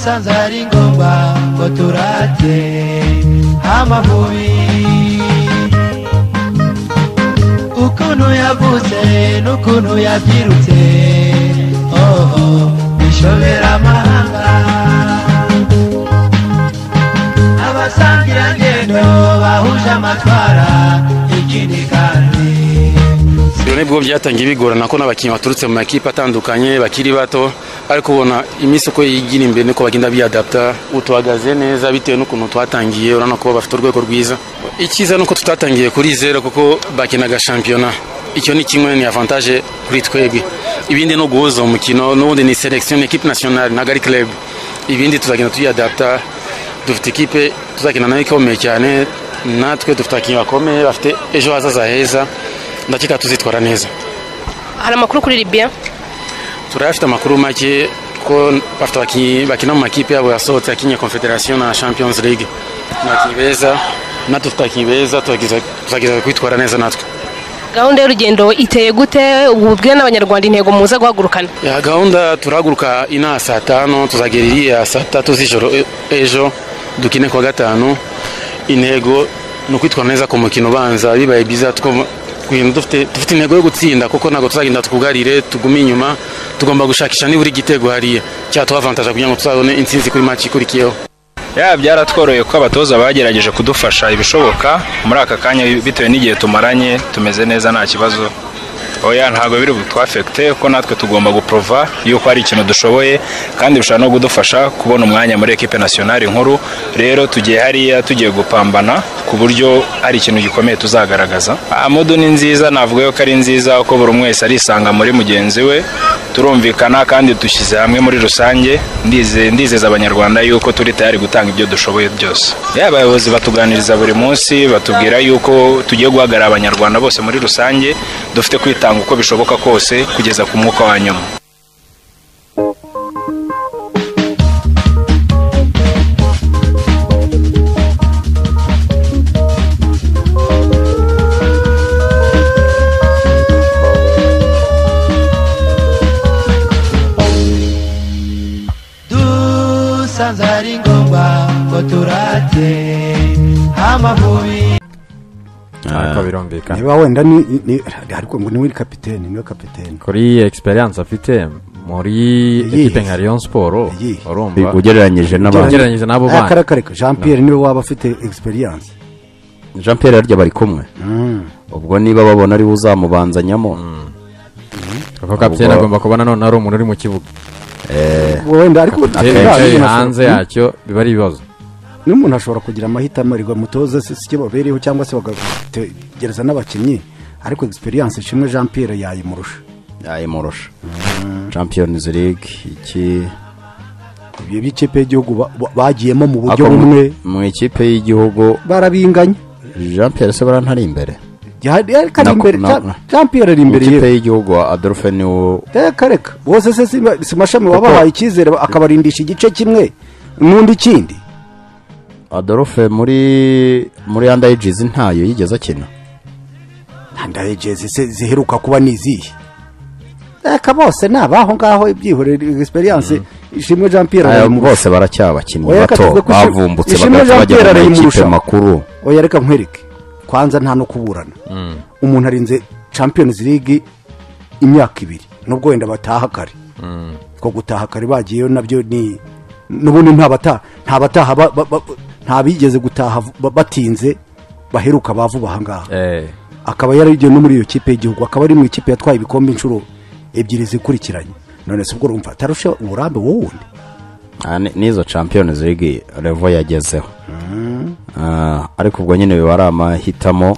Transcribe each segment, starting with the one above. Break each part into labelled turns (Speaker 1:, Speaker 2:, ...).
Speaker 1: Dusanze ari ngombwa ngo turate Amavubi. Ukuntu yavutse n'ukuntu yabyirutse, oh, bishobera amahanga. Abasangirangendo bahuje amatwara ikindi kandi.
Speaker 2: Nibwo byatangiye bigorana ko n'abakinnyi baturutse mu makipe atandukanye bakiri bato, ariko ubona iminsi uko yigira imbere niko bagenda biyadapta. Utuhagaze neza bitewe n'ukuntu twatangiye, urabona ko bafite urwego rwiza. Icyiza nuko tutatangiye kuri zero kuko bakinaga shampiyona, icyo ni kimwe, ni avantage kuri twebwe. Ibindi no guhuza umukino n'ubundi ni selection, equipe nationale ntabwo ari club. Ibindi tuzagenda tuyadapta, dufite equipe tuzakina nayo ikomeye cyane, natwe dufite abakinnyi bakomeye bafite ejo hazaza heza, ndakeka tuzitwara neza.
Speaker 3: Hari amakuru kuri Libya?
Speaker 2: Turayafite amakuru make ko bafite abakinnyi bakina mu makipe yabo yasohotse, yakinye Confederation na Champions League. Ni abakinnyi beza, natwe dufite abakinnyi beza, tuzagerageza kwitwara neza natwe.
Speaker 3: Gahunda y'urugendo iteye gute? Ububwire n'Abanyarwanda intego muza guhagurukana.
Speaker 2: Ya gahunda, turahaguruka inaha saa 5, tuzagera iriya saa 3 z'ijoro ejo, dukine kuwa gatanu. Intego ni ukwitwara neza ku mukino ubanza, bibaye byiza dufite intego yo gutsinda, kuko ntabwo tuzagenda twugarire tugume inyuma, tugomba gushakisha nibura igitego hariya cyatuha avantage kugira ngo tuzabone intsinzi kuri match ikurikiyeho.
Speaker 4: Ya byaratworoheye kuko abatoza bagerageje kudufasha ibishoboka muri aka kanya, bitewe n'igihe tumaranye tumeze neza nta kibazo. Oya ntabwo biri butwafekte kuko natwe tugomba guprova yuko hari ikintu dushoboye, kandi bishobora no kudufasha kubona umwanya muri equipe nationale nkuru. Rero tugiye hariya tugiye gupambana ku buryo hari ikintu gikomeye tuzagaragaza. Amodo ni nziza, navuga yuko ari nziza kuko buri umwe wese arisanga muri mugenzi we, turumvikana kandi dushyize hamwe muri rusange. Ndizeza Abanyarwanda yuko turi tayari gutanga ibyo dushoboye byose. Yaba abayobozi batuganiriza buri munsi, batubwira yuko tugiye guhagarara Abanyarwanda bose muri rusange, dufite kwitanga uko bishoboka kose kugeza ku mwuka wa nyuma.
Speaker 1: Dusanze ari ngombwa ngo turate Amavubi.
Speaker 5: Ariko birumvikana
Speaker 6: niba wenda ni ariko ngo niwe kapiteni, niwe kapiteni
Speaker 5: kuri experience afite muri equipe nka Rayon Sport, urumva
Speaker 7: ugereranyije n'abandi,
Speaker 5: ugereranyije n'abo bana.
Speaker 6: Kare Jean Pierre niwe waba afite experience.
Speaker 7: Jean Pierre arya bari kumwe, ubwo niba babona ari uzamubanzanyamo,
Speaker 5: kuko kapiteni agomba kubona none ari umuntu uri mu kibuga.
Speaker 6: Wenda ariko
Speaker 5: hanze yacyo biba ari ibibazo.
Speaker 6: N'umuntu ashobora kugira amahitamo ariko mutoza si babereho cyangwa se bagategereza n'abakinnyi, ariko experience Ishimwe Jean Pierre yayimurusha.
Speaker 7: Champions League iki
Speaker 6: ibyo by'ikipe y'igihugu bagiyemo mu buryo bumwe,
Speaker 7: mu ikipe y'igihugu
Speaker 6: barabinganye.
Speaker 7: Jean Pierre se barantari imbere,
Speaker 6: Jean Pierre ari imbere
Speaker 7: ikipe y'igihugu Adolphe ni wo
Speaker 6: reka bose se si mashami wabahaye icyizere akabarindisha igice kimwe n'undi kindi.
Speaker 7: Adolphe muri under ages ntayo yigeze akina.
Speaker 6: Under ages ziheruka kuba nizihe? Reka bose nabaho ngaho ibyihorere experience Ishimwe Jean Pierre
Speaker 7: arayimurusha. Bose baracyabakinnyi bato bavumbutse bagahita bajya mu ikipe makuru.
Speaker 6: Oya reka nkwereke, kwanza nta no kuburana. Umuntu arinze Champions League imyaka ibiri nubwo wenda bataha kare, ko gutaha kare bagiyeyo nabyo ni nubundi nta bataha nta bigeze gutaha batinze baheruka bavuba ahangaha. Akaba yaragiye no muri iyo kipe y'igihugu, akaba ari mu ikipe yatwaye ibikombe inshuro ebyiri zikurikiranye. None se ubwo urumva atarusha uburambe wowe wundi?
Speaker 7: Nizo Champions League level yagezeho. Ariko ubwo nyine biba ari amahitamo.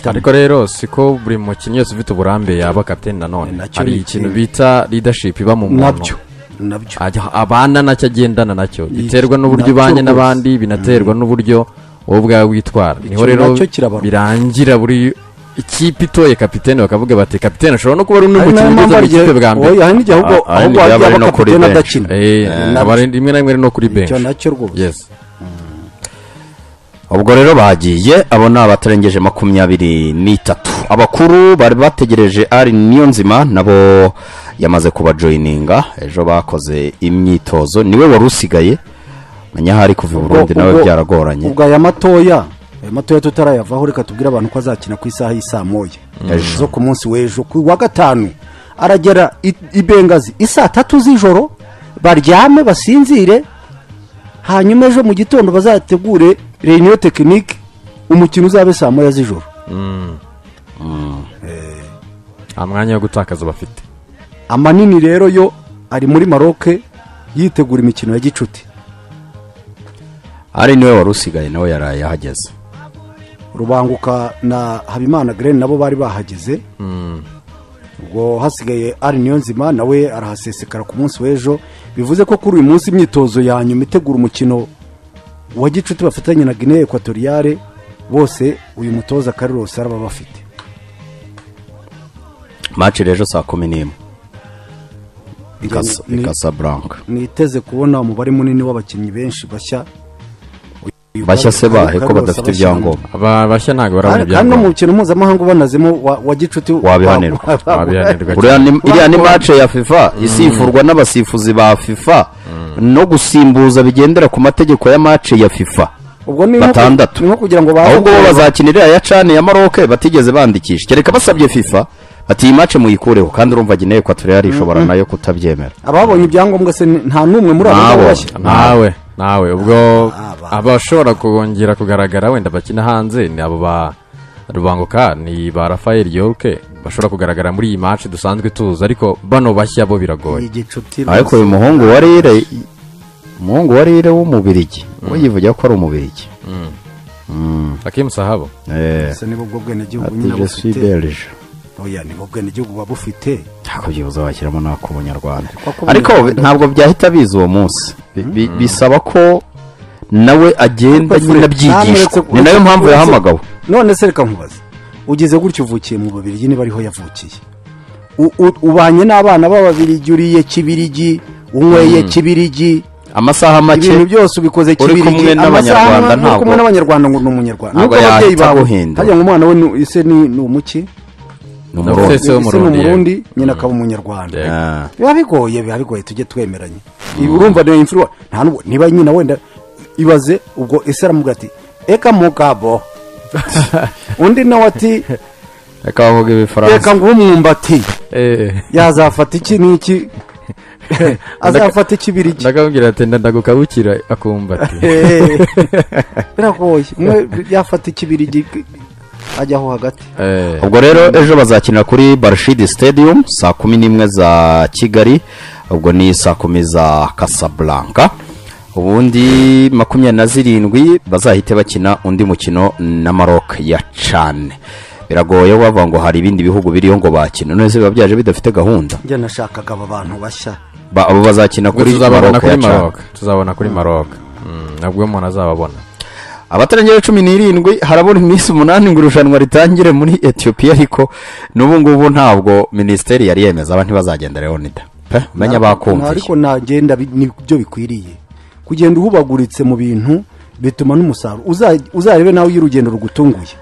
Speaker 5: Ariko rero siko buri mukinnyi wese ufite uburambe yaba kapiteni nanone. Hari ikintu bita leadership iba mu muntu.
Speaker 6: Nabyo
Speaker 5: abana nacyo agendana nacyo, biterwa n'uburyo ubanye n'abandi, binaterwa n'uburyo wowe ubwawe witwara. Niho rero birangira buri ikipe itoye kapiteni bakavuga bati kapiteni ashobora no kuba ari n'umukinnyi ugeze mu ikipe bwa mbere.
Speaker 6: Oya hari n'igihe ahubwo yaba kapiteni adakina,
Speaker 5: rimwe na rimwe no kuri bench.
Speaker 6: Icyo nacyo rwose.
Speaker 7: Ubwo rero bagiye abo ni abatarengeje 23. Abakuru bari bategereje ari Niyonzima nabo yamaze kubajoininga, ejo bakoze imyitozo, niwe wari usigaye. Menya hari kuva i Burundi nawe byaragoranye.
Speaker 6: Ubwo aya matoya tutarayavaho, reka tubwire abantu ko azakina ku isaha y'isaa moya zo ku munsi w'ejo ku wa gatanu. Aragera i Bengazi isaa 3 z'ijoro, baryame basinzire, hanyuma ejo mu gitondo bazategure réunion technique, umukino uzabe saa 1 z'ijoro.
Speaker 5: Amwanya yo gutakaza bafite.
Speaker 6: Amanini rero yo ari muri Maroc yitegura imikino ya gicuti.
Speaker 7: Ari niwe wari usigaye nawe yaraye ahageze.
Speaker 6: Rubanguka na Habimana Green nabo bari bahageze. Ubwo hasigaye ari Niyonzima nawe arahasesekara ku munsi w'ejo, bivuze ko kuri uyu munsi imyitozo ya nyuma itegura umukino wa gicuti bafatanye na Guinea Equatoriale bose uyu mutoza Carlos araba bafite.
Speaker 7: Match rero saa 11 i Casablanca.
Speaker 6: Niteze kubona umubare munini w'abakinnyi benshi bashya.
Speaker 7: Bashya se bahe ko badafite ibyangombwa?
Speaker 5: Aba bashya ntabwo barabona ibyangombwa.
Speaker 6: Kandi no mu mukino mpuzamahanga ubanazemo wa gicuti
Speaker 7: wabihanirwa. Uriya ni match ya FIFA isifurwa n'abasifuzi ba FIFA no gusimbuza bigendera ku mategeko ya match ya FIFA.
Speaker 6: Ubwo ni
Speaker 7: batandatu.
Speaker 6: Nko kugira ngo
Speaker 7: ahubwo bo bazakinira ya CAN ya Maroc batigeze bandikisha. Kereka basabye FIFA ati iyi match muyikureho, kandi urumva Guinea Equatoriale ishobora nayo kutabyemera.
Speaker 6: Ababonye ibyangombwa se nta numwe muri abo bashya.
Speaker 5: Nawe ubwo abashobora kongera kugaragara wenda bakina hanze ni abo ba Rubanguka, ni ba Rafael Yorke bashobora kugaragara muri iyi match dusanzwe tuzi, ariko bano bashya bo biragoye.
Speaker 7: Ariko uyu muhungu wa Rire w'umubirigi we yivugira ko ari umubirigi.
Speaker 5: Hakim Sahabo.
Speaker 6: Ese nibo bwo bwenegihugu nyine bufite. Oya nibo bwenegihugu babufite.
Speaker 7: Ntabwo byibuza bashyiramo nako Bunyarwanda. Ariko ntabwo byahita biza uwo munsi. Bisaba ko nawe agenda nyine abyigishwa. Ni nayo mpamvu yahamagawe.
Speaker 6: None se reka nkubaze. Ugeze gutyo uvukiye mu Bubiligi niba ariho yavukiye. Ubanye n'abana b'Ababiligi, uriye kibirigi, unyweye kibirigi,
Speaker 7: amasaha make,
Speaker 6: ibintu byose ubikoze kibirigi.
Speaker 7: Uri kumwe n'Abanyarwanda, ntabwo
Speaker 6: kumwe n'Abanyarwanda ngo ni Umunyarwanda. Nubwo ababyeyi bawe hajya ngo umwana we ise ni umuki?
Speaker 7: Ni Umurundi,
Speaker 6: nyina akaba Umunyarwanda. Biba bigoye tujye twemeranye. Urumva ni imfura nta niba nyina wenda ibaze ubwo ese aramubwira ati eka mugabo, undi nawe ati
Speaker 7: reka bavuga ibifaransa,
Speaker 6: reka ngo umwumbati yazafata iki n'iki, azafata ikibirigi.
Speaker 5: Ndakabwira ati ndagukabukira akumbati.
Speaker 6: Biragoye, umwe yafata ikibirigi ajyaho hagati.
Speaker 7: Ubwo rero ejo bazakina kuri Barshid Stadium saa 11 za Kigali, ubwo ni saa 10 za Casablanca. Ubundi 27 bazahite bakina undi mukino na Maroc ya CAN. Biragoye bavuga ngo hari ibindi bihugu biriyo ngo bakina, none se biba byaje bidafite gahunda.
Speaker 6: Njye nashakaga aba bantu bashya
Speaker 7: abo bazakina kuri Maroc ya CAN.
Speaker 5: Tuzabona kuri Maroc nabwo umuntu azababona.
Speaker 7: Abatarengera 17 harabona iminsi 8 ngo irushanwa ritangire muri Ethiopia, ariko n'ubu ngubu ntabwo ministeri yari yemeza abantu ntibazagenda Leonida pe menya bakumviye.
Speaker 6: Ariko nagenda nibyo bikwiriye kugenda uhubaguritse mu bintu bituma n'umusaruro uzarebe nawe iyo urugendo rugutunguye.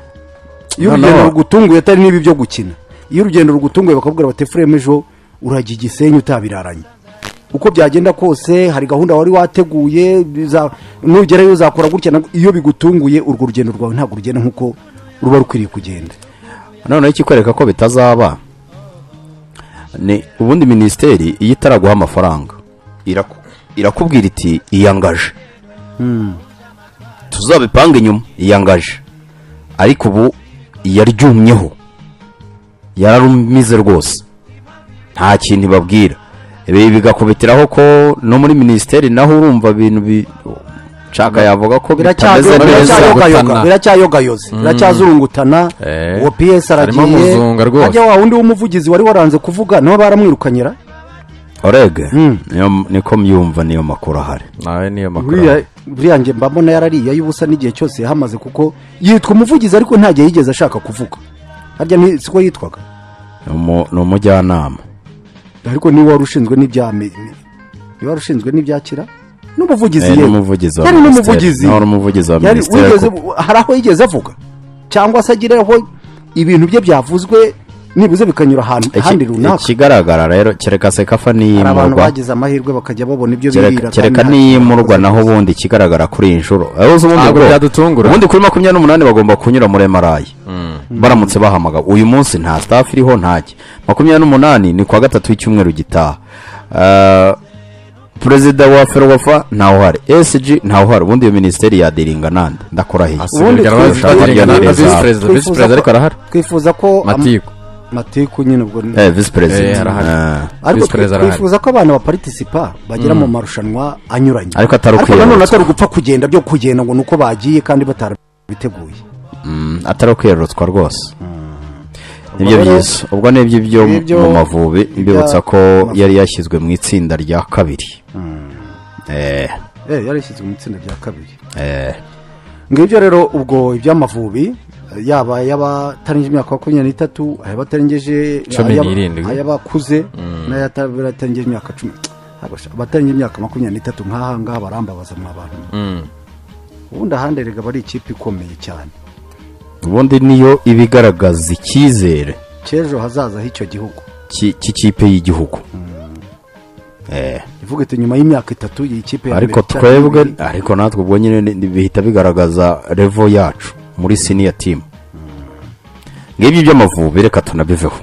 Speaker 6: Iyo urugendo rugutunguye atari n'ibi byo gukina, iyo urugendo rugutunguye bakabwira bati Efuremu ejo urajya Igisenyi utabiraranye, uko byagenda kose hari gahunda wari wateguye, nugerayo uzakora gutya. Iyo bigutunguye urwo rugendo rwawe ntabwo rugenda nkuko ruba rukwiriye kugenda.
Speaker 7: Noneho ikikwereka ko bitazaba ni ubundi ministeri iyo itaraguha amafaranga irakubwira iti iyangaje, tuzabipanga inyuma iyangaje, ariko ubu yaryumyeho yararumize rwose nta kintu ibabwira. Ibi bigakubitiraho ko no muri ministeri naho urumva ibintu nshaka yavuga ko bitameze neza,
Speaker 6: biracyayogayoze, biracyazurungutana. Uwo PS aragiye ajya wa wundi w'umuvugizi wari waranze kuvuga nawe baramwirukanyira
Speaker 7: Orege. Niko myumva niyo makuru ahari.
Speaker 5: Nawe niyo makuru.
Speaker 6: Buriya nge mbabona yarariye y'ubusa n'igihe cyose yahamaze, kuko yitwa umuvugizi ariko nta gihe yigeze ashaka kuvuga. Harya ni siko yitwaga?
Speaker 7: Ni umujyanama.
Speaker 6: Ariko ni wari ushinzwe n'ibya ni wari ushinzwe n'ibyakira n'umuvugizi
Speaker 7: ye. Yari n'umuvugizi. Yari umuvugizi wa ministeri.
Speaker 6: Hari aho yigeze avuga cyangwa se agireho ibintu bye byavuzwe Nibuze bikanyura ahantu ahandi runaka.
Speaker 7: Ikigaragara rero kereka CECAFA
Speaker 6: Hari abantu
Speaker 7: niyimurwa,
Speaker 6: bagize amahirwe bakajya babona ibyo birira.
Speaker 7: Kereka
Speaker 6: kandi
Speaker 7: niyimurwa, naho ubundi ikigaragara kuri iyi nshuro, uzi ubundi
Speaker 5: Ntabwo byadutungura.
Speaker 7: Ubundi kuri 28 bagomba kunyura muri MRI baramutse bahamagawe. Uyu munsi nta staff iriho, ntacyo. 28 ni kuwa gatatu w'icyumweru gitaha. Perezida wa FERWAFA ntawuhari, SG ntawuhari. Ubundi iyo minisiteri yadiringa nande? Ndakurahiye.
Speaker 6: Ubundi
Speaker 5: Visi perezida, visi perezida ariko arahari.
Speaker 6: Twifuza ko
Speaker 5: Matiku.
Speaker 6: Matiku nyine ubwo
Speaker 7: Visi perezida.
Speaker 5: Arahari.
Speaker 6: Ariko
Speaker 5: Visi perezida arahari.
Speaker 6: twifuza ko abana baparitisipa, bagera mu marushanwa anyuranye,
Speaker 7: Ariko atari
Speaker 6: ariko nanone
Speaker 7: ukwiyerurutsa.
Speaker 6: atari ugupfa kugenda byo kugenda ngo nuko bagiye kandi batarabiteguye.
Speaker 7: Atari ukwiyerutswa rwose, nibyo
Speaker 6: Ubwo rero,
Speaker 7: byiza. Ubwo nibyo byo mu Mavubi. Mbibutsa ko yari yashyizwe mu itsinda rya kabiri.
Speaker 6: Yari yashyizwe mu itsinda rya kabiri. Ngibyo rero ubwo iby'Amavubi, yaba ay'abatarengeje imyaka 23, ay'abatarengeje
Speaker 5: Cumi n'irindwi.
Speaker 6: Ay'abakuze n'ay'abatarengeje imyaka 10. Ntabwo abatarengeje imyaka 23 nk'aha ngaha barambabaza mwa bantu. Ubundi ahandi erega aba ari ikipe ikomeye cyane.
Speaker 7: Ubundi niyo iba igaragaza icyizere
Speaker 6: cy'ejo hazaza h'icyo gihugu,
Speaker 7: cy'ikipe y'igihugu.
Speaker 6: Ivuga iti nyuma y'imyaka 3 iyi kipe ya
Speaker 7: Ariko
Speaker 6: mbere cyangwa
Speaker 7: twebwe
Speaker 6: ibiri.
Speaker 7: Ariko natwe ubwo nyine bihita bigaragaza level yacu muri senior team. Ngibyo iby'Amavubi, reka tunabiveho.